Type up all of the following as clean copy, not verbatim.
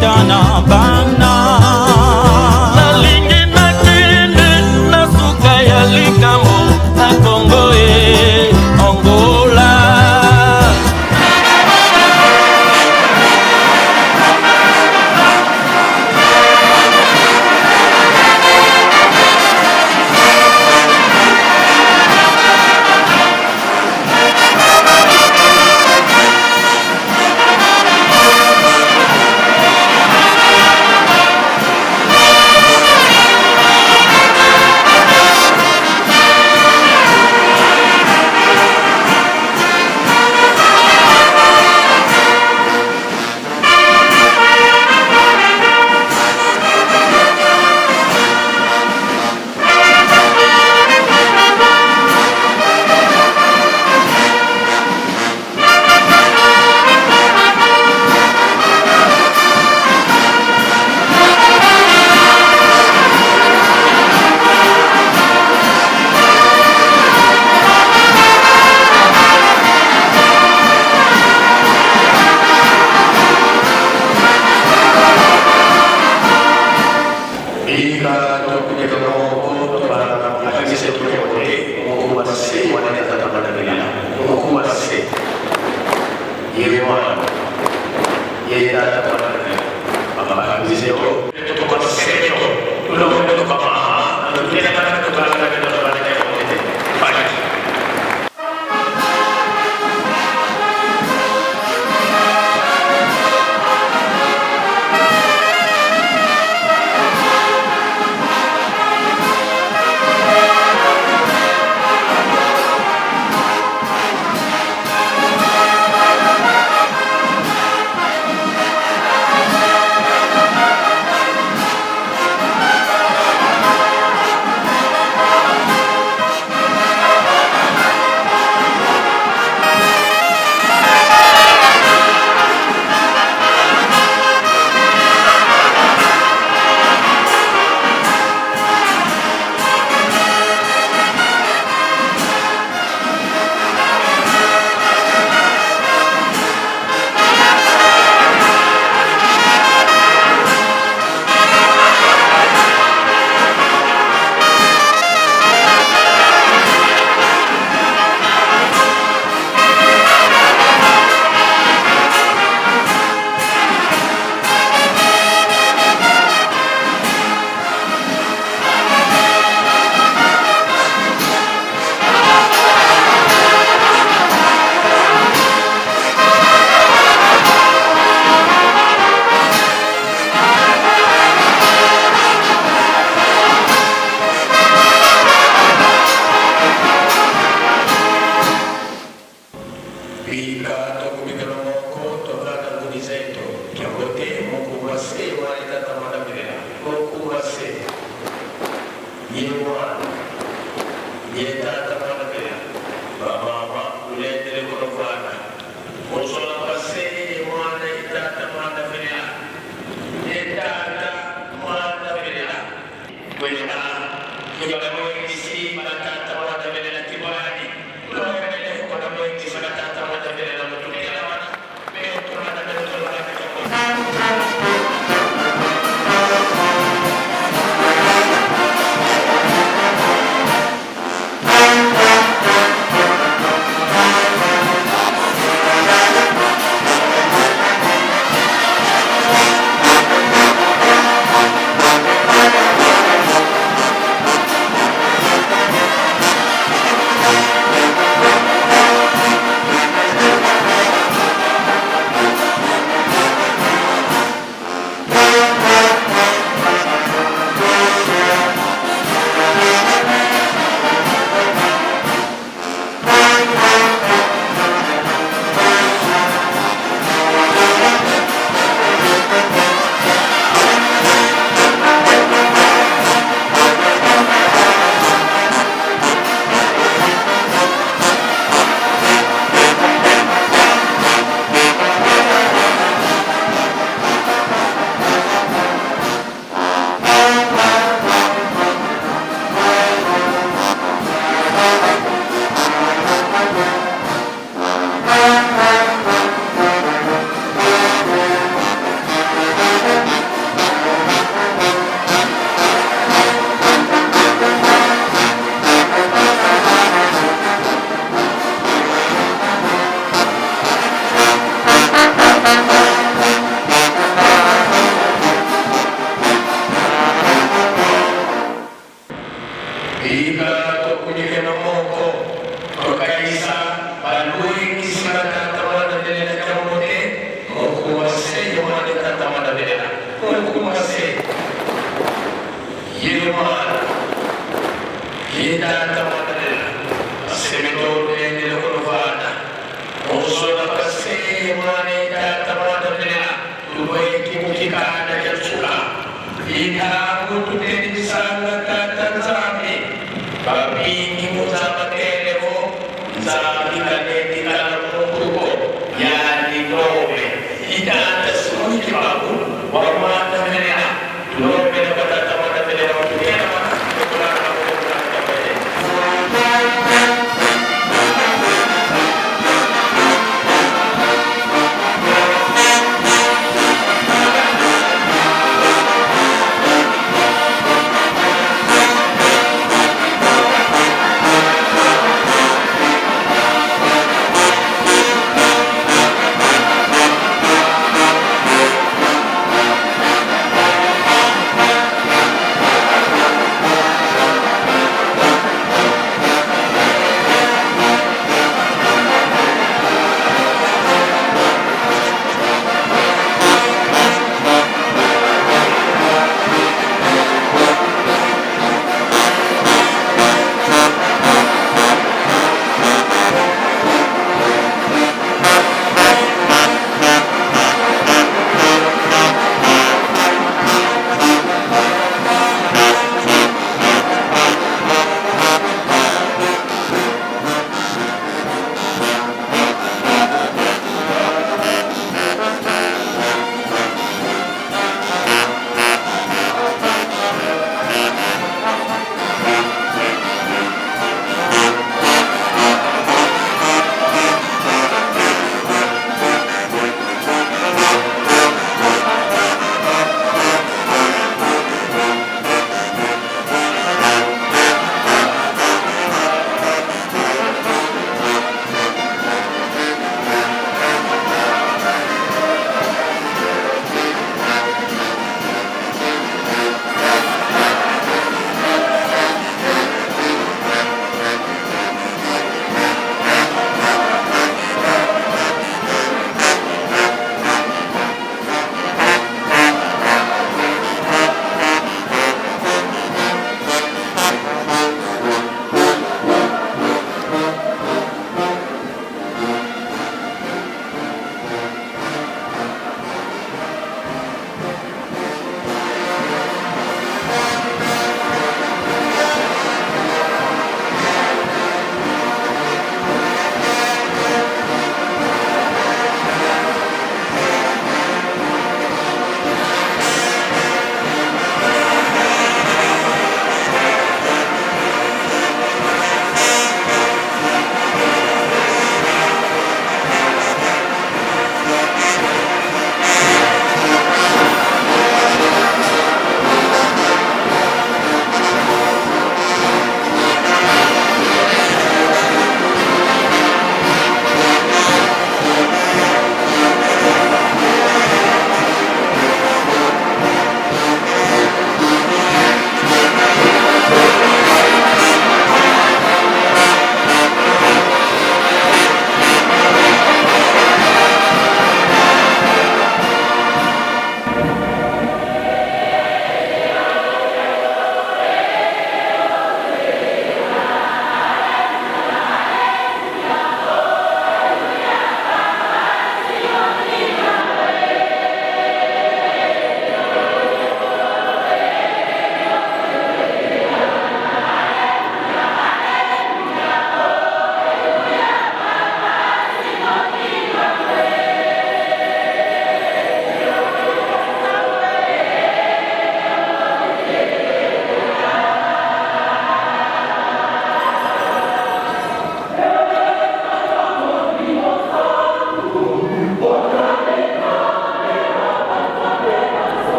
Tata na bana. Nalingi nakende na suka ya likambo na Kongo e Angola. Kaisa balwekisi batata mwana belela jambo te mokuma se ye mwana tata mwana belela mokuma se ye mwana ye tata mwana belela asemetolendele kolovana ozola kase ye mwana ye tata mwana belela tuboyeki mukikanda kya tsuka itangu tutenisanga tata Nzambi babingi muzamba televo Nzambi kanendikala muntuko yandinobe itata simuniki babu wa mwana belela tulombele batata mwana belela watukela mwana tukulana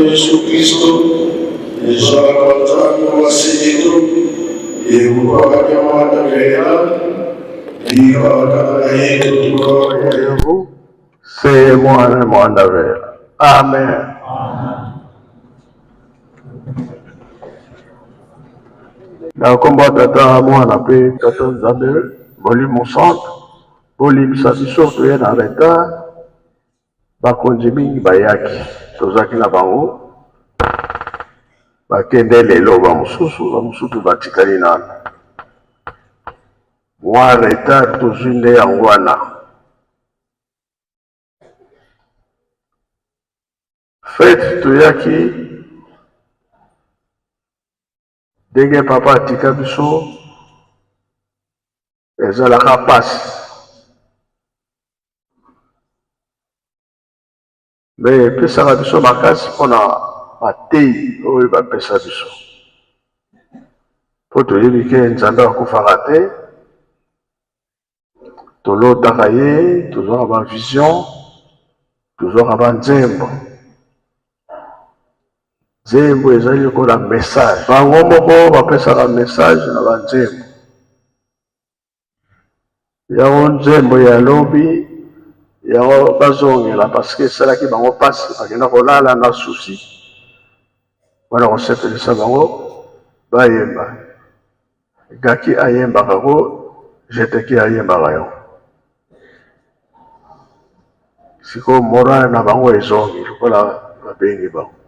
Yesu Kristo ezalaka wasitu Se mwana mwana vela. Amen. Na nkombo ya Tata, Mwana mpe Tata Nzambe Molimo Santu, bolimbisa biso toye na retard. Bakonzi mingi bayaki, tozalaki na bango, bakende lelo, bamosusu bamosusu batikali nano. Mwa retard tozwi nde yango wana. Fete toyaki ndenge papa atika biso ezalaka pasi, me epesaka biso makasi mpona bateyi oyo bapesa biso, mpo toyebi ke Nzambe akufaka te, tolotaka ye, tozwaka ba vision, tozwaka ba nzembo. Nzembo ezali lokola message, bango moko bapesaka message na banzembo yango. Nzembo ya lobi yango bazongela parce que esalaki bango mpasi, bakenda kolala na susi mpona kosepelisa bango bayemba. Gaki ayembaka ko jeteki ayembaka yo, sikoyo morale na bango ezongi lokola babengi bango.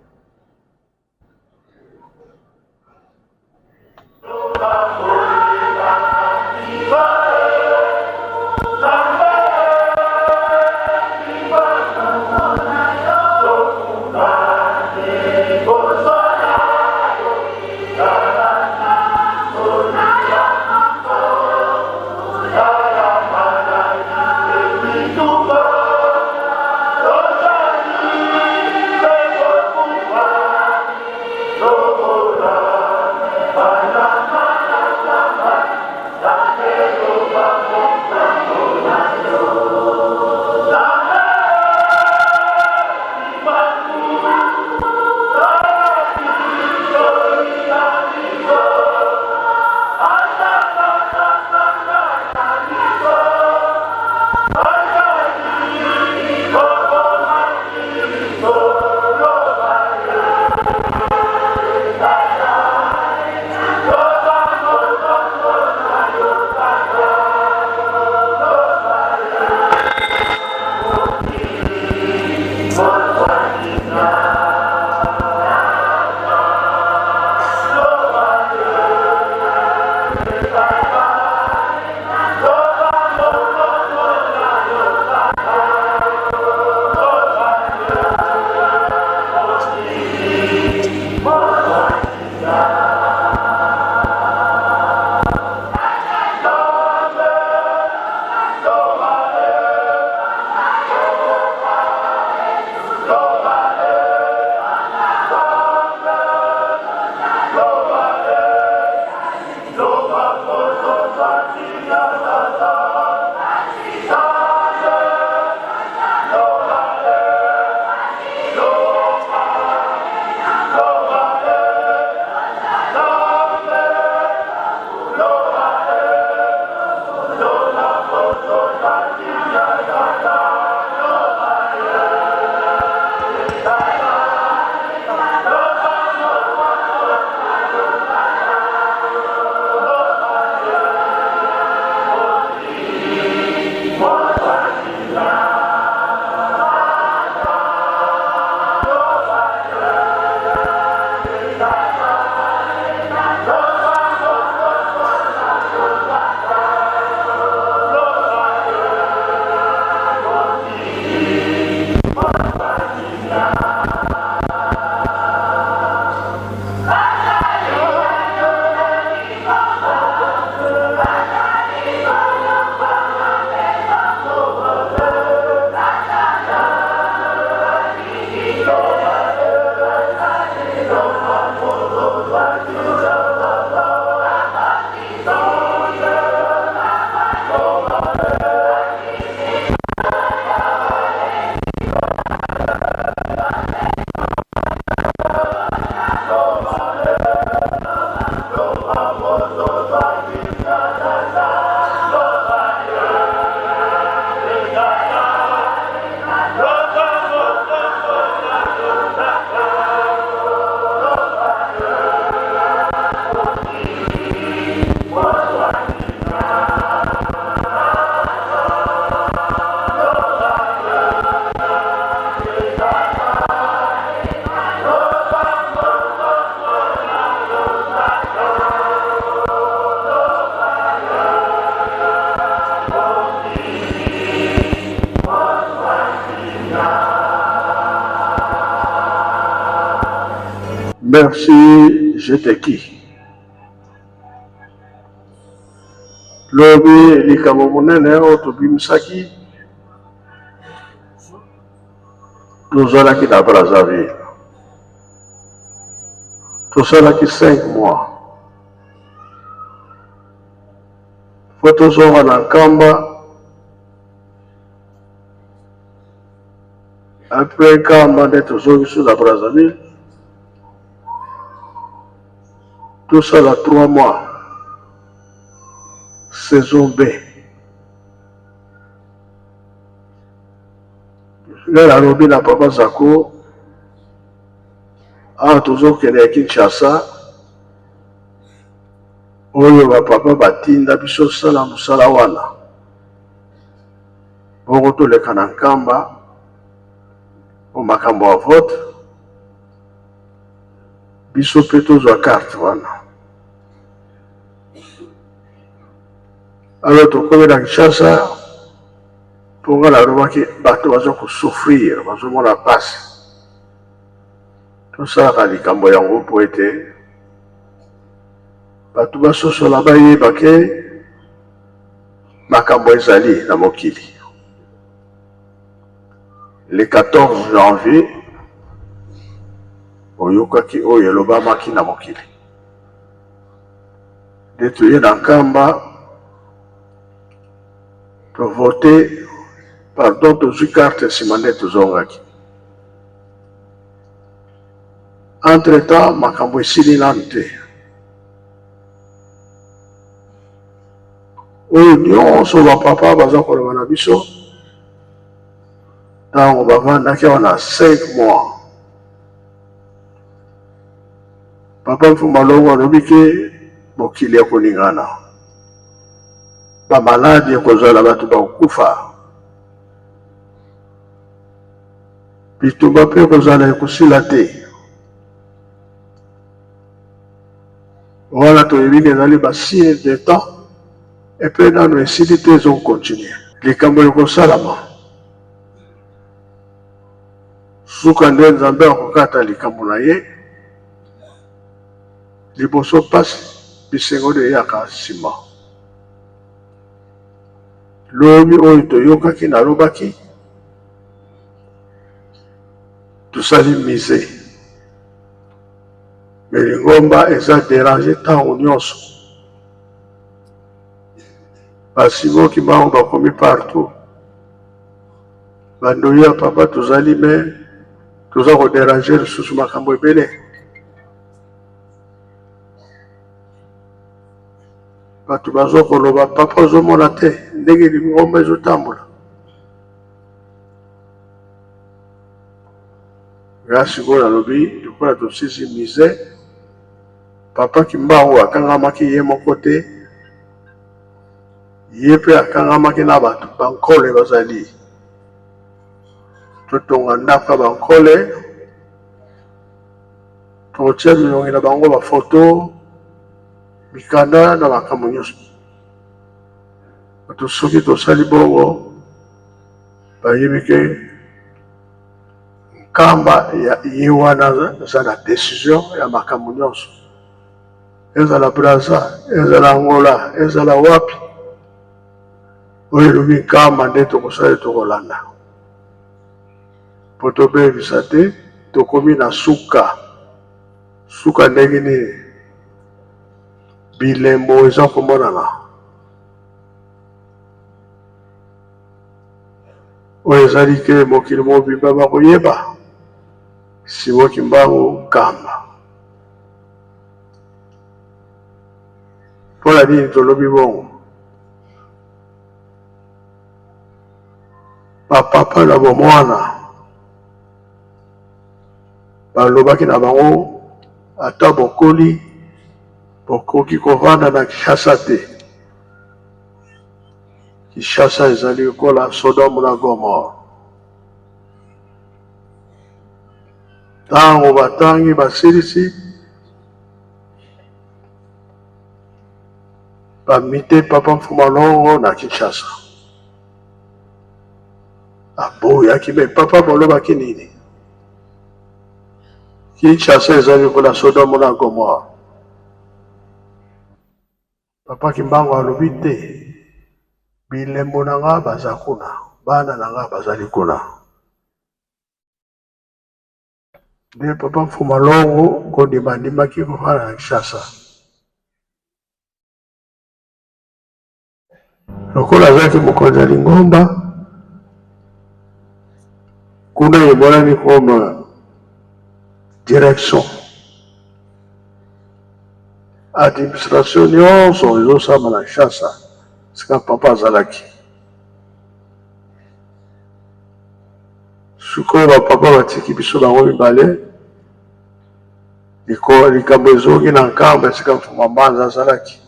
Merci, je te qui. Lobi likambo monene oyo tobimisaki, tozalaki na Brazzaville, tosalaki 5 mois po tozonga na Nkamba. Après Nkamba nde tozongi su na Brazzaville, tosala 3 mois saison B. Nga nalobi na papa Zako, awa tozokende ya Kinshasa, oyo ba papa batinda biso sala mosala wana, bongo toleka na Nkamba po makambo ya vote, biso pe tozwa carte wana. Alors tokomi na Kinshasa, mpo nga nalobaki bato baza kosouffrir, bazomona pasi, tosalaka likambo yango mpo ete bato basosola, bayeba ke makambo ezali na mokili. Le 14 janvier oyokaki oyo elobamaki na mokili, nde toye na Nkamba tovote, pardon, tozwi carte, nsima nde tozongaki. Entre temps makambo esili nanu te, oyo nyonso bapapa baza koloba na biso ntango bavandaki awa na 5 mois. Papa Mfumba Longo alobi ke mokili ekoningana, bamaladi ekozala, bato bakokufa, bitumba mpe ekozala, ekosila te. Wana toyebi ke ezali ba signe de temps, epe nano esili te, ezokontinue. Likambo ekosalama suka nde Nzambe akokata likambo na ye. Liboso pasi, bisengo nde eyaka nsima. Lobi oyo toyokaki, nalobaki tosali musée, me lingomba eza derange ntango nyonso. Basimoki bango bakomi partout, bandoyi ya papa tozali, me toza koderange lisusu makambo ebele. Bato bazo koloba papa ozomona te ndenge lingomba ezotambola. Nga sikoyo nalobi lokola tosisi musée, papa Kimbangu akangamaki ye moko te, ye mpe akangamaki na bato bankole bazali. Totonga ndako ya bankole, tokotia bilongi na bango, bafoto, mikanda na makambo nyonso. Bato soki tosali bongo bayebi ke Nkamba ya ye wana aza na decision ya makambo nyonso, ezala Brazza, ezala Angola, ezala wapi, oyo elobi Nkamba nde tokosala, tokolanda po tobebisa te. Tokomi na suka suka ndenge nini bilembo eza komonana oyo ezali ke mokili mobimba bakoyeba Simon Kimbangu Nkamba. Mpo na nini tolobi bongo? Bapapa na bomwana balobaki na bango, ata bokoli bokoki kovanda na Kinshasa te. Kinshasa ezali lokola Sodome na Gomore. Ntango batangi basilisi, bamite papa Mfuma Longo na Kinshasa. Aboyaki, me papa bolobaki nini? Kinshasa ezali lokola Sodome na Gomorrhe. Papa Kimbangu alobi te, bilembo na nga baza kuna, bana na nga bazali kuna. Nde Papa Mfuma Longo kondima andimaki kofanda na Kinshasa. Lokola azalaki mokonzi ya lingomba, kuna emonani comme direction administration nyonso ezosalama na Kinshasa esika papa azalaki. Sikoyo bapapa batiki biso bango mibale, likambo ezongi na Nkamba esika Mfuma Mbanza azalaki.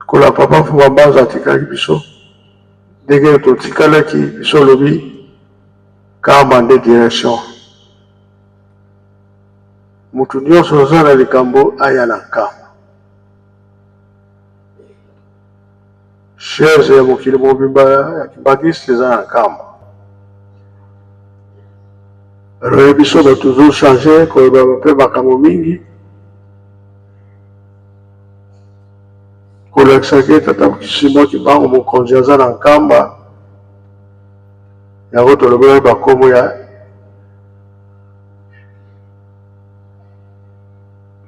Kola papa Mfuma Mbanza atikaki biso ndenge totikalaki biso olobi Nkamba nde direction. Mutu nyonso aza na likambo aya na Nkamba. Chaise ya mokili mobimba ya kimbangiste eza na Nkamba. Alors biso bato tozo changer koyeba mpe makambo mingi kolakisa ke tata Simon Kimbangu mokonzi aza na Nkamba, yango tolobelaki bakombo ya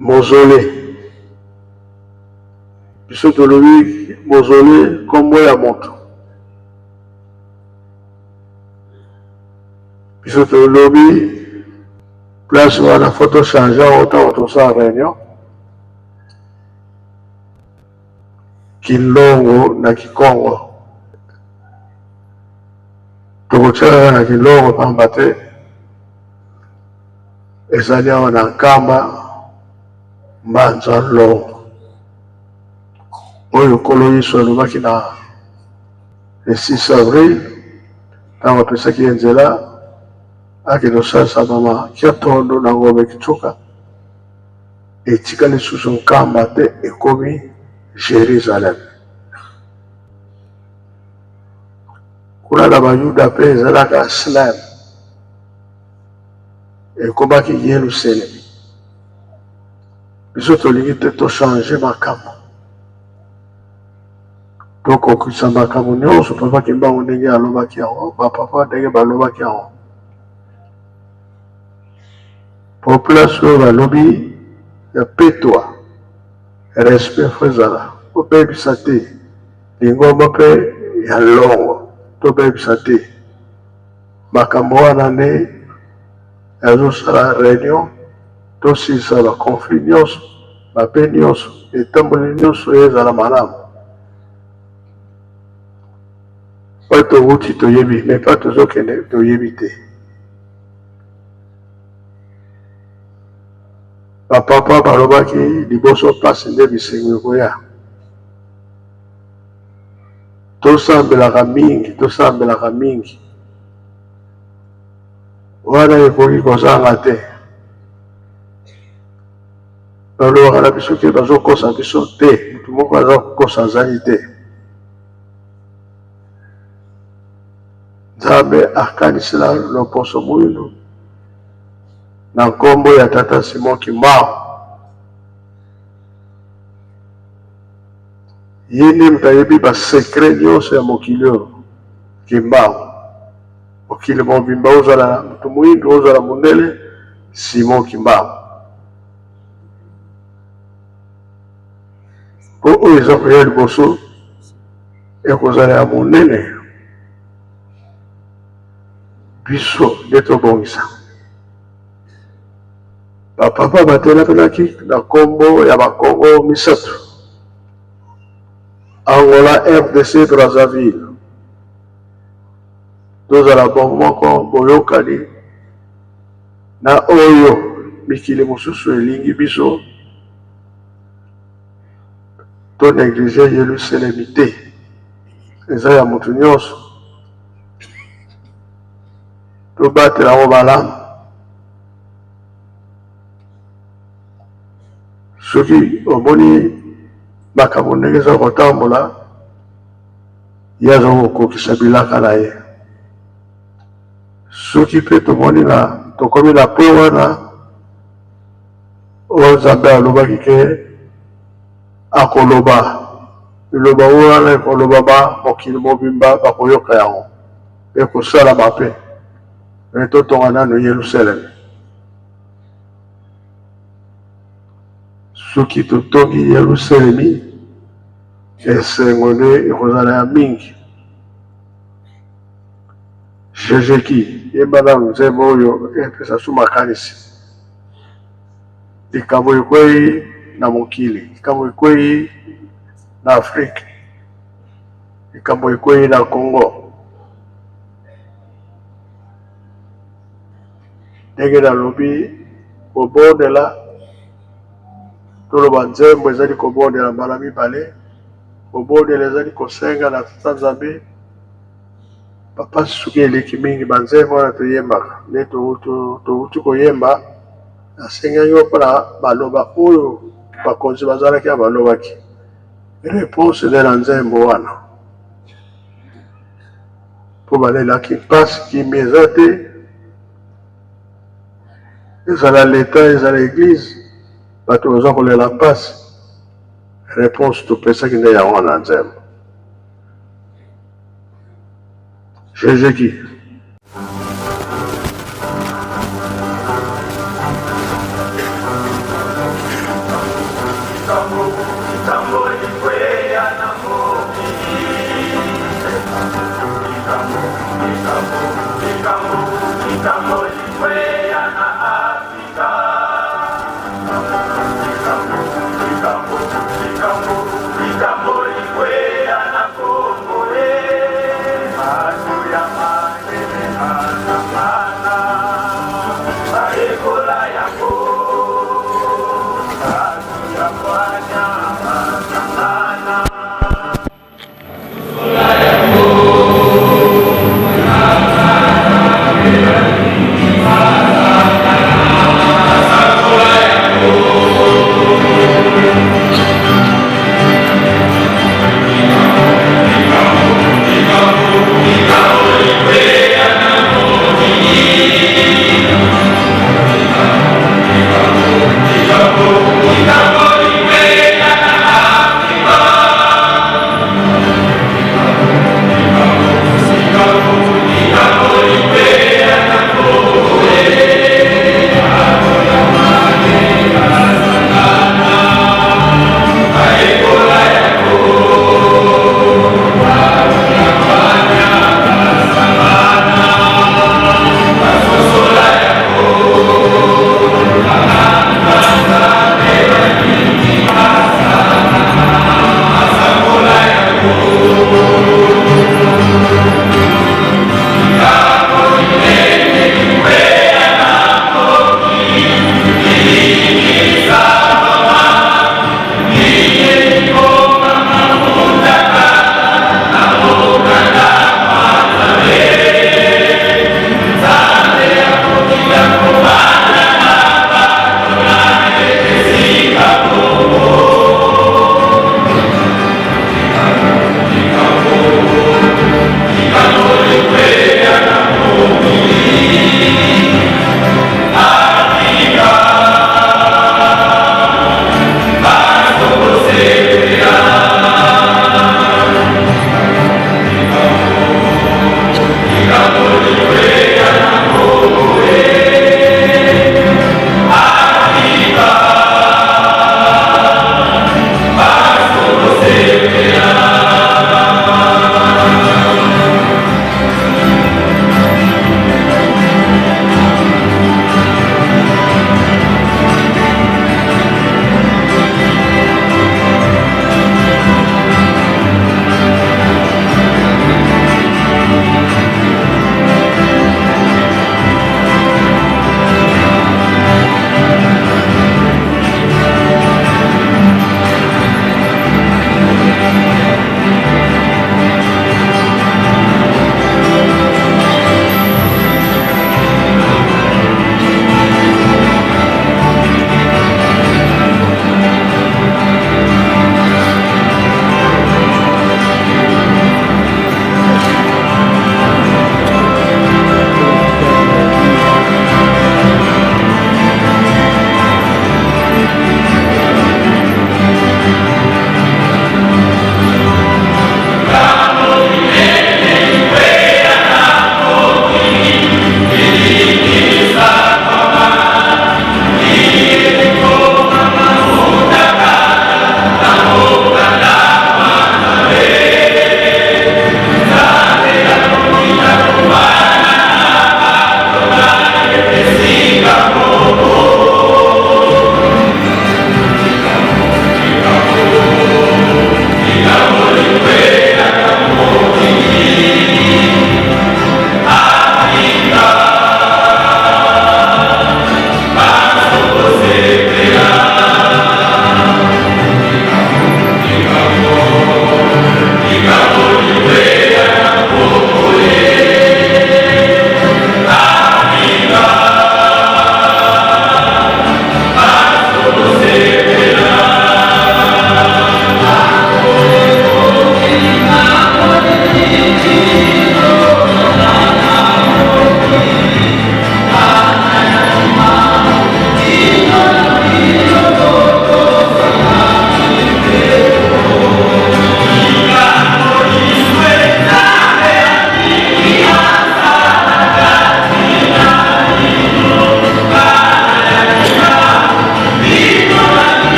mausolée. Biso tolobi mausolée kombo ya moto. Biso tolobi place wana faut to changer yango ntango tosala réunion. Kilongo na Kikongo tokotia kaka na Kilongo pamba te ezali awa na Nkamba Mbanza Longo oyo Nkolo Yesu alobaki na le 6 avril ntango apesaki ye nzela akende kosalisa mama Kiatondo na Ngombe Kitsuka, etikali lisusu Nkamba te, ekomi Jerusalem. Kuna na Bayuda mpe ezalaka Slem, ekomaki Yelusalemi. Biso tolingi te tochange makambo, tokokisa makambo nyonso Papa Kimbangu ndenge alobaki yango, bapapa ndenge balobaki yango. Po place oyo balobi ya petwa, respect fo ezala, obebisa te lingomba mpe ya longo, tobebisa te makambo wana nde azosala reunion, tosilisa ba conflit nyonso, mabe nyonso, etamboli nyonso ezala malamu. Po towuti toyebi, mais pa tozokende toyebi te. Ba papa balobaki liboso pasi nde bisengo ekoya. Tosambelaka mingi, tosambelaka mingi. Wana ekoki kozanga te. Balobaka na biso ke bazokosa biso te, motu moko aza kokosa azali te. Nzambe akanisela loposo moindo na nkombo ya tata Simon Kimbangu. Ye nde moto ayebi ba secret nyonso ya mokili oyo. Kimbangu, mokili mobimba, ozala moto moindo, ozala mondele, Simon Kimbangu. Po oyo eza koya liboso ekozala ya monene, biso nde tobongisa. Bapapa batelemelaki na nkombo ya bakongo misato, Angola, RDC, Brazzaville. Tozala bomoko, boyokani na oyo mikili mosusu elingi biso to neglige Yelusalemi te, eza ya moto nyonso, tobatela yango malamu. Soki omoni makambo ndenge eza kotambola, ye aza kokokisa bilaka na ye. Soki mpe tomoni na tokomi na point wana oyo Nzambe alobaki ke akoloba liloba wana ekolobama mokili mobimba bakoyoka yango ekosalama mpe me totonga nano Yelusaleme. Soki totongi Yelusalemi, esengo nde ekozala ya mingi. Jejeki, yemba nanu nzembo oyo epesa su makanisi. Likambo ekwei na mokili, likambo ekwei na Afrique, likambo ekwei na Congo. Ndenge nalobi kobondela, toloba nzembo ezali kobondela mbala mibale. Kobondela ezali kosenga na Tata Nzambe. Papa soki eleki mingi ba nzembo wana toyembaka nde towuti koyemba nasengaki yo mpona maloba oyo bakonzi bazalaki ya balobaki reponse nde na nzembo wana mpo balelaki mpasi kimia eza te ezala leta ezala eglise bato baza kolela mpasi reponse topesaki nde yango wana na nzembo. Jejeki.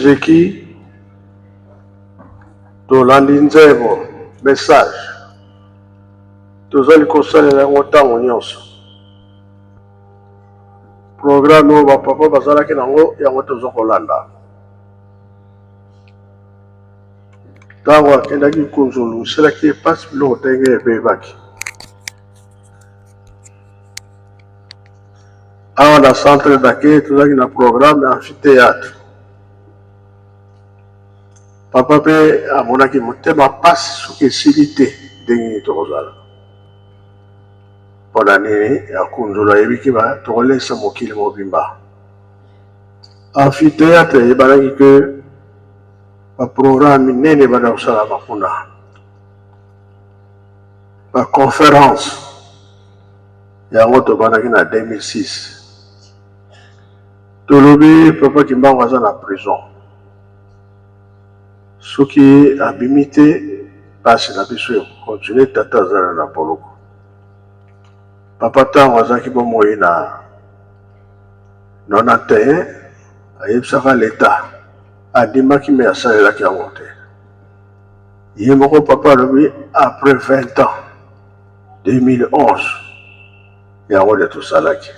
Misi ezeki tolandi nzembo message tozali kosalela yango ntango nyonso. Programme oyo bapapa bazalaki nango yango toza kolanda. Ntango akendaki kunzulu esalaki ye mpasi biloko ndenge ebebaki. Awa na centre d'accueil tozalaki na programme ya amphithéâtre. Papa mpe amonaki motema mpasi soki esili te ndenge nini tokozala. Mpo na nini akunzulu ayebiki ba tokolesa mokili mobimba. Amphithéâtre eyebanaki ke ba programme minene ebanda kosalama kuna, ba conférence yango tobandaki na 2006. Tolobi papa Kimbangu aza na prison, soki abimi te pasi na biso ekokontinue. Tata aza na boloko. Papa ntango azalaki bomoi na 91 ayebisaka leta andimaki me asalelaki yango te. Ye moko papa alobi après 20 ans 2011 yango nde tosalaki.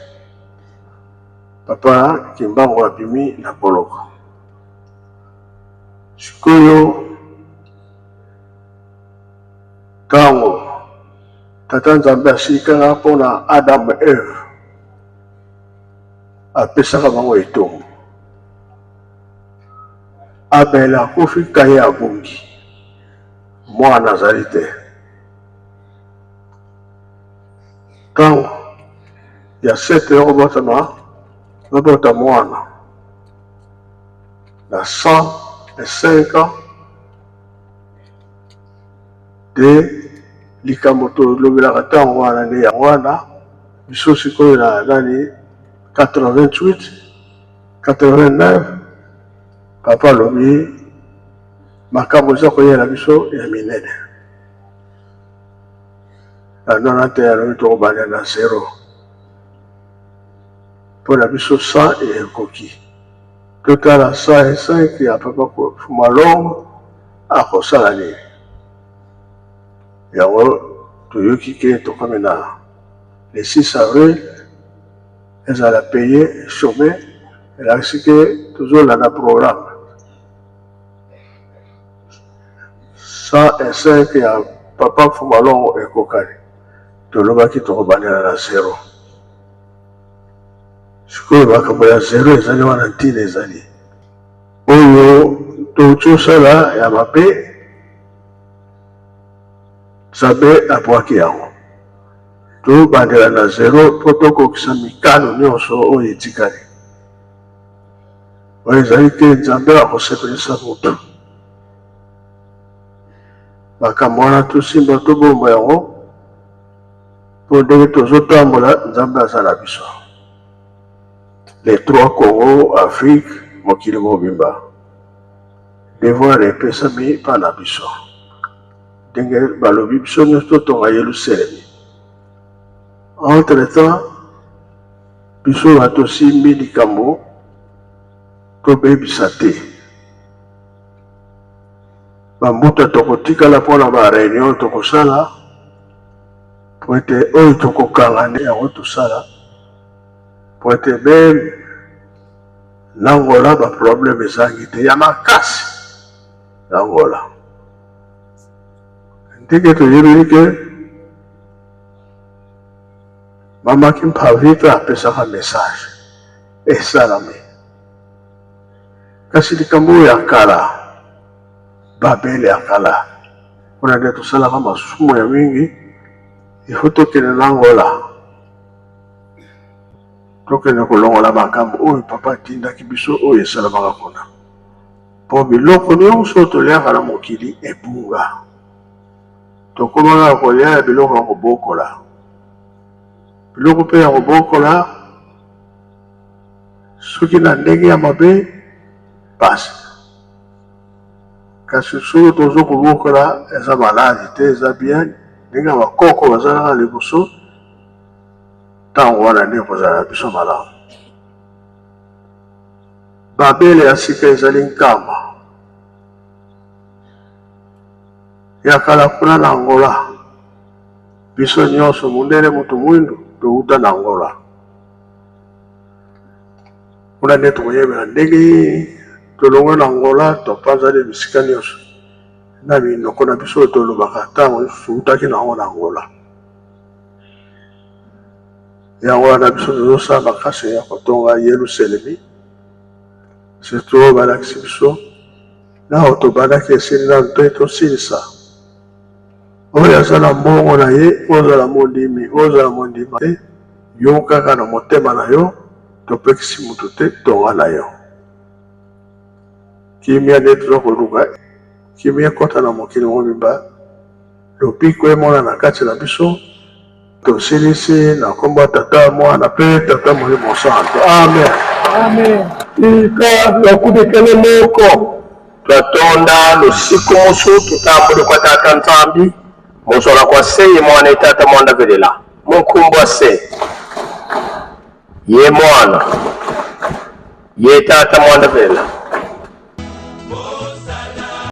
Papa Kimbangu abimi na boloko. Sikoyo ntango tata Nzambe asilikaka mpona Adam Eve, apesaka bango etumbu. Abel akufi, Kaye abungi, mwana azali te. Ntango ya sete ya kobotama, babota mwana na 105 ans te. Likambo tolobelaka ntango wana nde yango wana. Biso sikoyo na nani 88 89 papa alobi makambo eza koyela biso ya minene. Na 91 alobi tokobanda na zero mpo na biso 100 ekoki. Totala 105 ya papa Fumalongo akosala nini. Yango toyoki ke tokomi na le 6 avril ezala paye chôme, elakisi ke tozolanda programme 105 ya papa Fumalongo ekokani. Tolobaki tokobandela na zero. Sikoyo makambo ya zero ezali wana, ntina ezali oyo touti osala ya mabe, Nzambe abwaki yango. Tobandela na zero mpo tokokisa mikano nyonso oyo etikali. Oyo ezali te Nzambe akosepelisa motu. Makambo wana tosimba tobomba yango mpo ndenge tozotambola Nzambe aza na biso. Les trois Congo, Afrique, mokili mobimba, devoir epesami mpa na biso. Ndenge balobi biso nyonso totonga Yelusalemi. Entre temps biso bato tosimbi likambo tobebisa te. Bambuta tokotikala mpona ba réunion tokosala po ete oyo tokokanga nde yango tosala, po ete meme na Angola ba problème ezangi te ya makasi. Na Angola ndenge toyebeli ke mama Kimpavita apesaka message esalami, kasi likambo oyo ya kala, Babele ya kala, mpona nde tosalaka masumu ya mingi. Ifo tokende na Angola, tokende kolongola makambo oyo papa atindaki biso oyo esalamaka kuna, mpo biloko nyonso toliaka na mokili ebunga. Tokomaka kolia ya biloko ya kobokola, biloko mpe ya kobokola soki na ndenge ya mabe pasi. Kasi soki tozo kobokola eza maladi te, eza bien ndenge ya bakoko bazalaka liboso. Ntango wana nde kozala na biso malamu. Babele ya sika ezali nkamba ya kala kuna na Angola. Biso nyonso mundele mutu mwindu towuta na Angola. Kuna nde tokoyebela ndenge tolongwe na Angola topanzani bisika nyonso na minoko na biso oyo tolobaka ntango nyonso towutaki na yango na Angola. Yango wana biso tozosala makasi ya kotonga Yelusalemi, surtout oyo balakisi biso na oyo tobandaki esili nanu te tosilisa. Oyo aza na mbongo na ye, ozala mondimi, ozala mondima te, yo kaka na motema na yo, topekisi mutu te, tonga na yo. Kimia nde toza koluka, kimia ekota na mokili mobimba, lobiko emonana kati na biso. Tosilisi na nkombo ya Tata, Mwana mpe Tata Molimo Santo. Amen. Amen. Tika nakudekele moko Twatonda lusiku musu tutambuli kwa Tata Nzambi muzola kwa se ye Mwana ye Tata mwanda velela munkumbwa se ye Mwana ye Tata mwanda velela.